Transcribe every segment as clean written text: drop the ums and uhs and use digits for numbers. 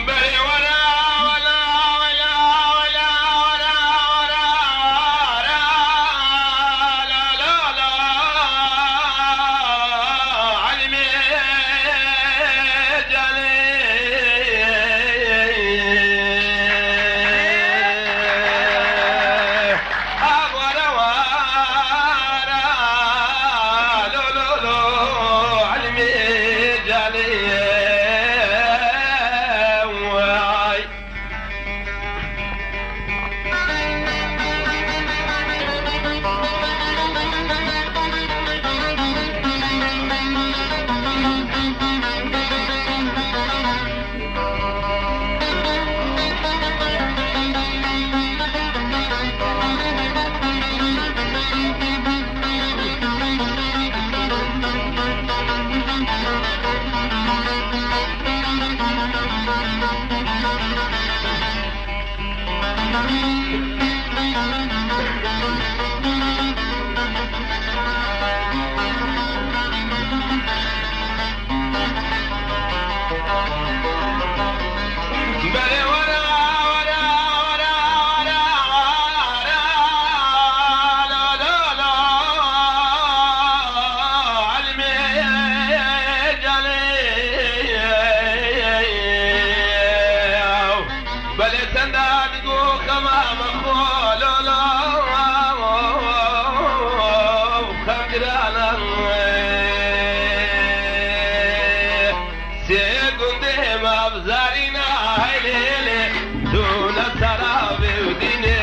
بەرێ وەرە وەلا وەلا وەلا وەرە وەرە وەرە لا لا لا عەلمێ جانێ ئاخ وەرە وەرە لۆ لۆ لۆ عەلمێ جانێ وای. بەرێ وەرە وەرە وەرە وەرە وەرە لا لا لا عەلمێ جانێ بەلێ چەندە دگو خەمە مەخۆ لۆ لۆ خەم گرانە سێ گوندێ مابزارینا هەیلێلێ دوونە سەراوێ و دینێ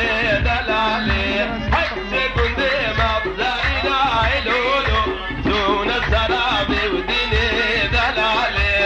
دەلالێ هەی سێ گوندێ مابزارینا هەیلۆلۆ دوونە سەراوێ و دینێ دەلالێ.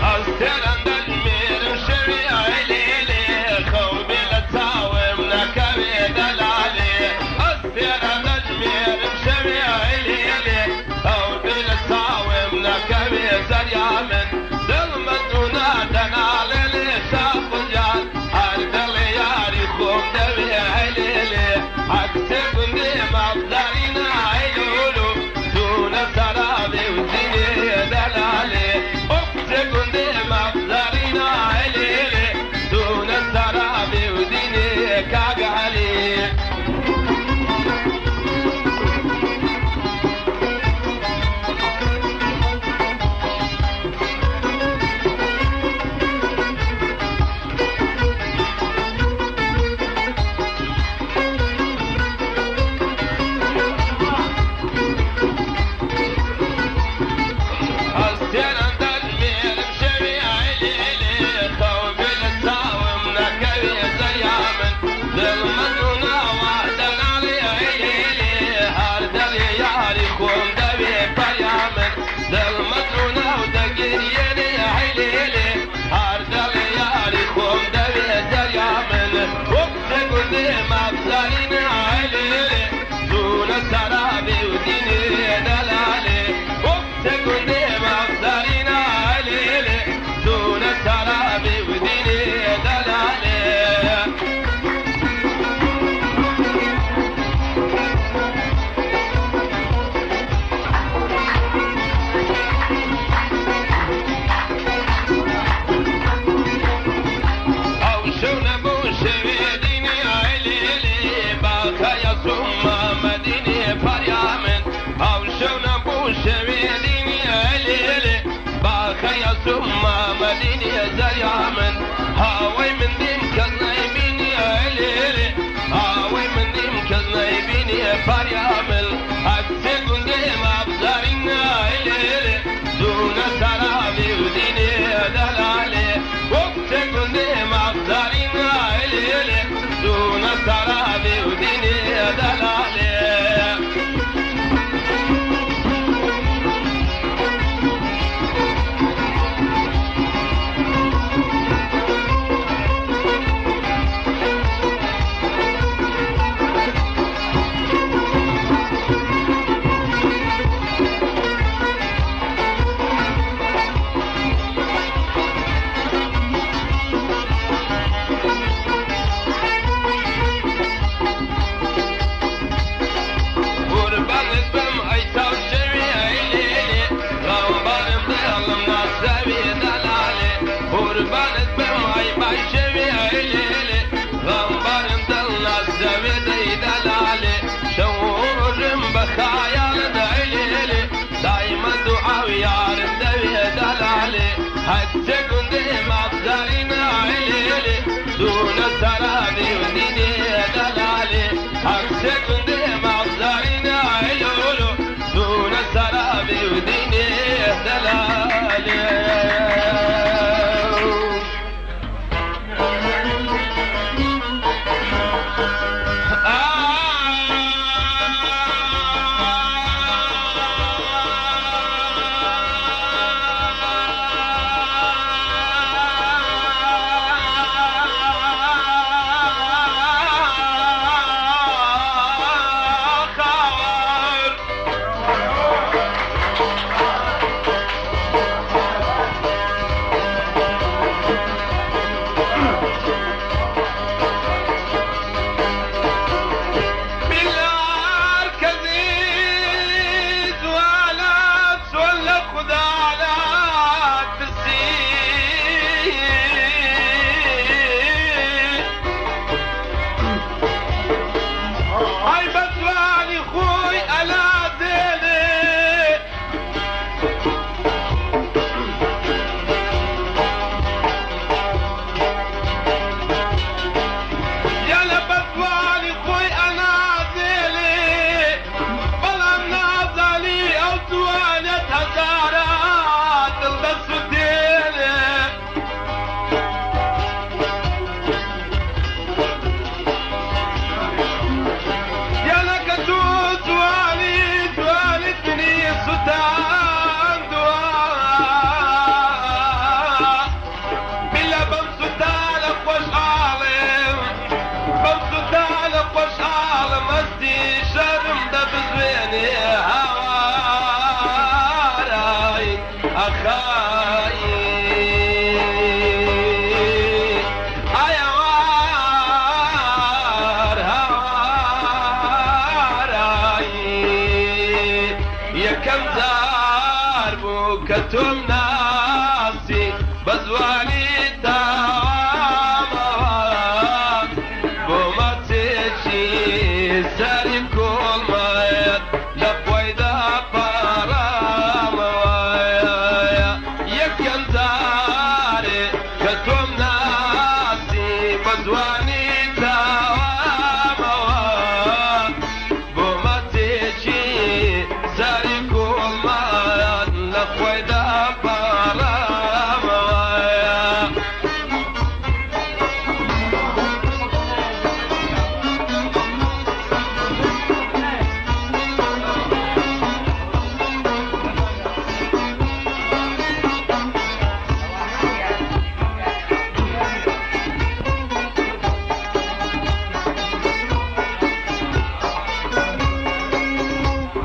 ئەستێران دەژمێرم شەوێ ئەیلێلێ خەو بێ لە چاوم نەکەوێ دەلالێ ئەستێران دەژمێرم شەوێ ئەیلێلێ خەو بێ لە چاوم نەکەوێ زەریا من دڵمە دوونا دەناڵێ لێ شاخجان هەر دڵێ یاری خۆم دەوێ ئەیلێلێ عەکسێ گوندێ مابزارینا ئەیلولو دوونە سەراوێ و دینێ دەلالێ ئۆکسێ گوندێ مابزارینا ئەیلێلێ دوونە سەراوێ و دینێ کاک عەلی. ئەستێران دەژمێرم شەوێ ئەیلێلێ خەو بێ لە چاوم نەکەوێ زەریا من دڵمە دووناوە دەناڵێ ئەیلێلێ هەر دڵێ یاری خۆم دەوێ پەریا من دڵمە دووناو دەگریێنێ ئەیلێلێ هەر دڵێ یاری خۆم دەوێ زەریا من وەک گوندێ مابزارینە ئەیلێلێ دوونە سەراوێ و دینێ دەلالێ وەک گوندێ مابزارینە ئەیلێلێ دوونە سەراوێ و دینێ دەلالێ. ئەو شەو نەبوو شەوێ دینی ئەیلێلێ باخەیە سومە مەدینێ پاریا من ئەو شەو نەبوو شەوێ دینی ئەیلێلێ باخەیە سومە مەدینێ زەریا من هاوەی من دیم کەس نەیبینی ئەیلێلێ هاوەی من دیم کەس نەیبینی پاریا من هەرسێ گوندێ مابزارینە ئەیلێلێ دوونە سەراوێ و دینێ دەلالێ وەک گوندێ مابزارینە ئەیلێلێ دوونە سەراوێ و دینێ دەلالێ. ئەخای ئایەوار هاوارای یەکەم جار بوو کە تۆم ناسی بە زوانی تاوامەوە بۆ مەچێکی سەری کۆڵمایەت لە خۆیدا پاڕامەوە یەکەم جارێ کە تۆم ناسی بە زوانی تاوامەوە بۆ مەچێکی سەری کۆڵمایەت لە خۆیدا پاڕامەوە.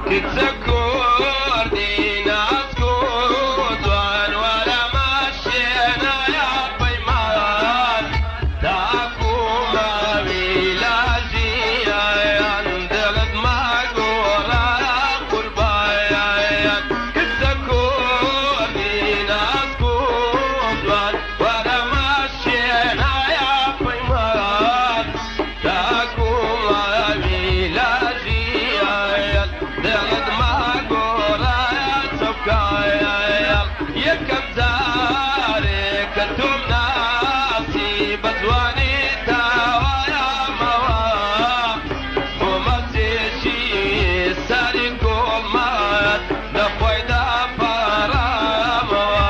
کچە کوردی ناسک و جوان وەرە مەشێنایە پەیمان تاکو ماوی لە ژیان دڵت مەگۆڕە قوربان. کچە کوردی ناسک و جوان وەرە مەشێنایە پەیمان تاکو ماوی لە ژیان دڵت مەگۆڕە چەپکایە. یەکەم جارێ کە تۆم ناسی بە جوانی تاوایەمەوە بۆ مەچێکی سەری گۆڵمات لە خۆیدا پاڕامەوە.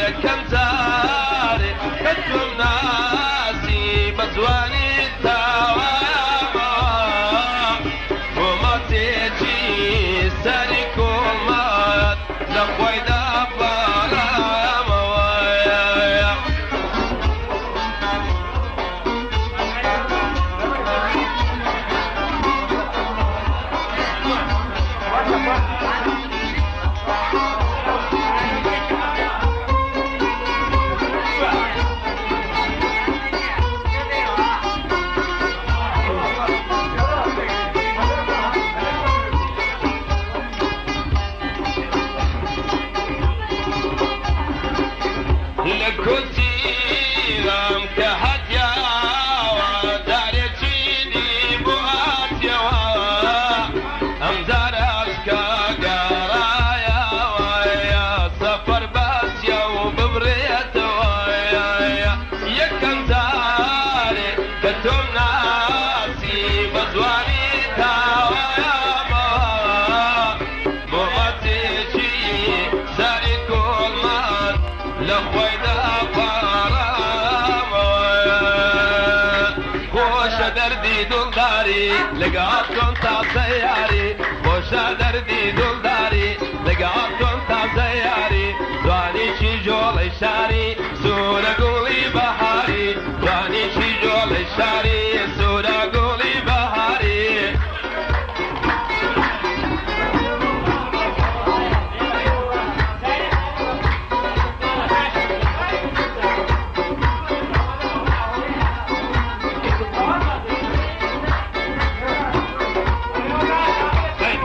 یەکەم جارێ کە تۆم ناسی بە جوانی تاوایەمەوە بۆ مەچێکی سەری کۆڵمات لە خۆیدا پاڕامەوە. لە کۆچیرام کە هەتیاوە جارێکی دی بۆ هاتیەوە ئەم جارەش کە گەڕایەوە سەفەر بەسیە و ببرێتەوە. یەکەم جارێ کە تۆم ناسی بە جوانی تاوایەمەوە بۆ مەچێکی سەری کۆڵمان لە خۆیدا پاڕامەوە. خۆشە دەردی دڵداری لەگەڵ تۆم تازە یاری، خۆشە دەردی دڵداری لەگەڵ تۆم تازە یاری، جوانیکی جۆڵی شاری سوورە گوڵی بەهاری، جوانیکی جۆڵی شاری سوورە گوڵی بەهاری.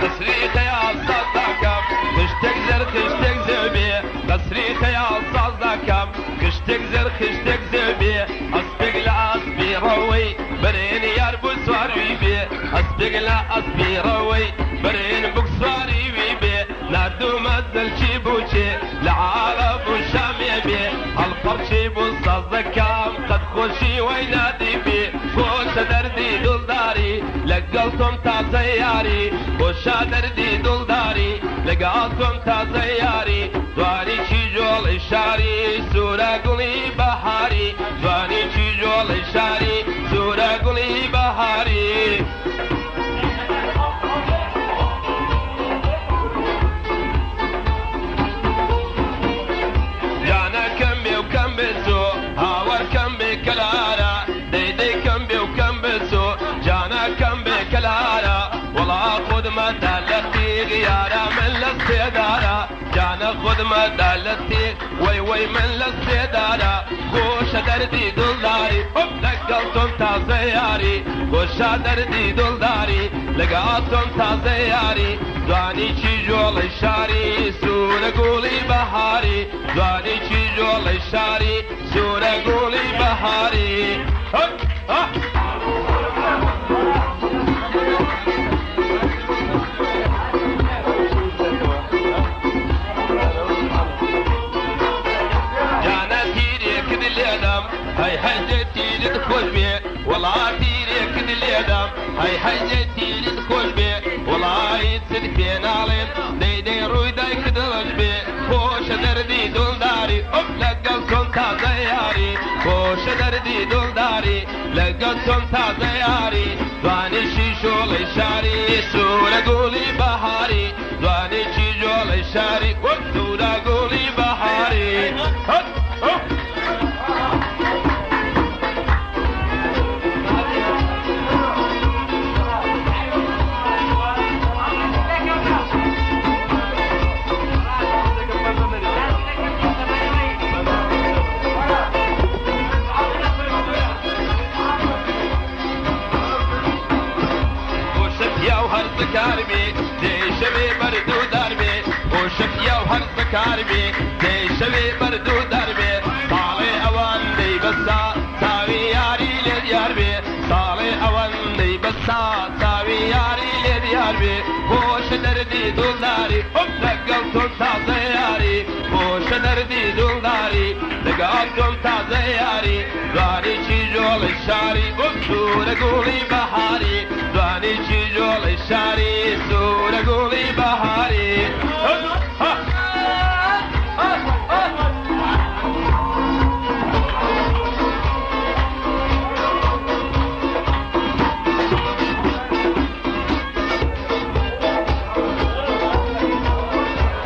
قەسری خەیاڵ ساز دەکەم خشتێک زەر خشتێک زێبێ، قەسری خەیاڵ ساز دەکەم خشتێک زەر خشتێک زێبێ، ئەسپێک لە ئەسپی ڕەوەی بەرێن یار بوو سواروی بێ، ئەسپێک لە ئەسپی ڕەوەی بەرێن بوو سواری وی بێ، ناردوومە دڵکی بووچێ لە عارەب و شامێ بێ، هەڵپەڕچی بوو ساز دەکەم قەت خۆشی وەی نادی بێ. خۆشە دەردی دڵداری لەگەڵ تۆم تازە یاری، خۆشە دەردی دڵداری لەگەڵ تۆم تازە یاری، جوانیکی جۆڵی شاری سوورە گوڵی بەهاری، جوانیکی جۆڵی شاری سوورە گوڵی بەهاری. جانەکەم بێ و کەم بچۆ هاوەرکەم بێ کەلارە، دەیدەیکەم بێ و کەم بچۆ جانەکەم بێ کەلارە، وەڵا خودمەتە لە قیغ یارە من لە سێدارە. جانە جانە خودمە دا لە تێک وەی وەی من لە سێدارە خۆشە دەردی دڵداری لەگەڵ تۆم تازە یاری خۆشە دەردی دڵداری لەگەڵ تۆم تازە یاری جوانی چی جۆڵی شاری سوورە گوڵی بەهاری جوانی چی جۆڵی شاری سوورە گوڵی بەهاری. جانە تیرێکت لێدەم هەی هەی تیرت خۆش بێ وەڵا تیرێکت لێدەم هەی هەی تیرت خۆش بێ وەڵای چت پێ ناڵێم دەی دەی ڕووی دایکت ڕەش بێ خۆشە دەردی دڵداری لەگەڵ تۆم تازە یاری خۆشە دەردی دڵداری لەگەڵ تۆم تازە یاری دوانیشی شۆڵی شاری سوورە گوڵی بەهاری دوانێکی جۆڵی شاری سوورە گوڵی بەهاری. پیاو هەرزەکار بێ دەیشەوێ بەرد و دار بێ خۆشە پیاو هەرزەکار بێ دەیشەوێ بەرد و دار بێ ساڵێ ئەوەندەی بەسا چاوی یاری لێ دیار بێ ساڵێ ئەوەندەی بەسا چاوی یاری لێ دیار بێ خۆشە دەردی دڵداری لەگەڵ تۆم تازە یاری خۆشە دەردی دڵداری لەگەڵ تۆم تازە یاری دوانێکی جۆڵی شاری سوورە گوڵی بەهاری دوانێکی جۆڵی شاری سوورە گوڵی بەهاری.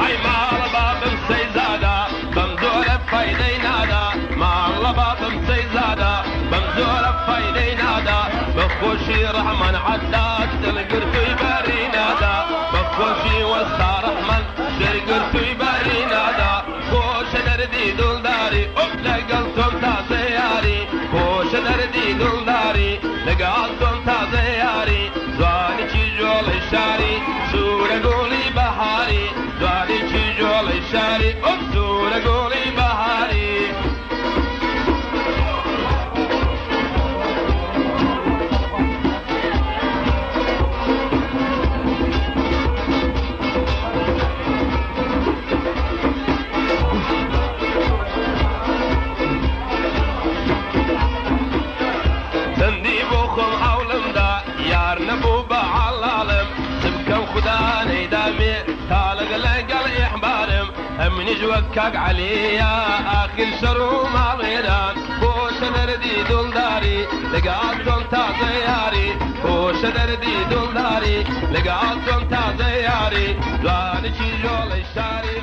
ئەی ماڵە بابم سەیزادە بەم زۆرە فەیدەی نادا ماڵە بابم سەیزادە بەم زۆرە فەیدەی نادا بە خۆشی ڕەحمان عەداد دڵگرتووی بەری نادا بە خۆشی وەستا ڕەحمان دڵگرتووی بەری نادا خۆشە دەردی دڵداری لەگەڵ تۆم تازە یاری خۆشە دەردی دڵداری لەگەڵ تۆم تازە یاری جوانێکی جۆڵی شاری سوورە گوڵی بەهاری جوانێکی جۆڵی شاری سوورە گوڵی بەهاری. چەندی بۆ خۆم حاولمدا یار نەبوو بە عەڵاڵم سبکەم خودا نەیدامێ تا لەگەڵ ئیحبارم ئەمنیش وەک کاک عەلیە ئاخر شەڕ و ماڵێران خۆشە دەردی دڵداری لەگەڵ تۆم تازە یاری خۆشە دەردی دڵداری لەگەڵ تۆم تازە یاری جوانێکی جۆڵی شاری.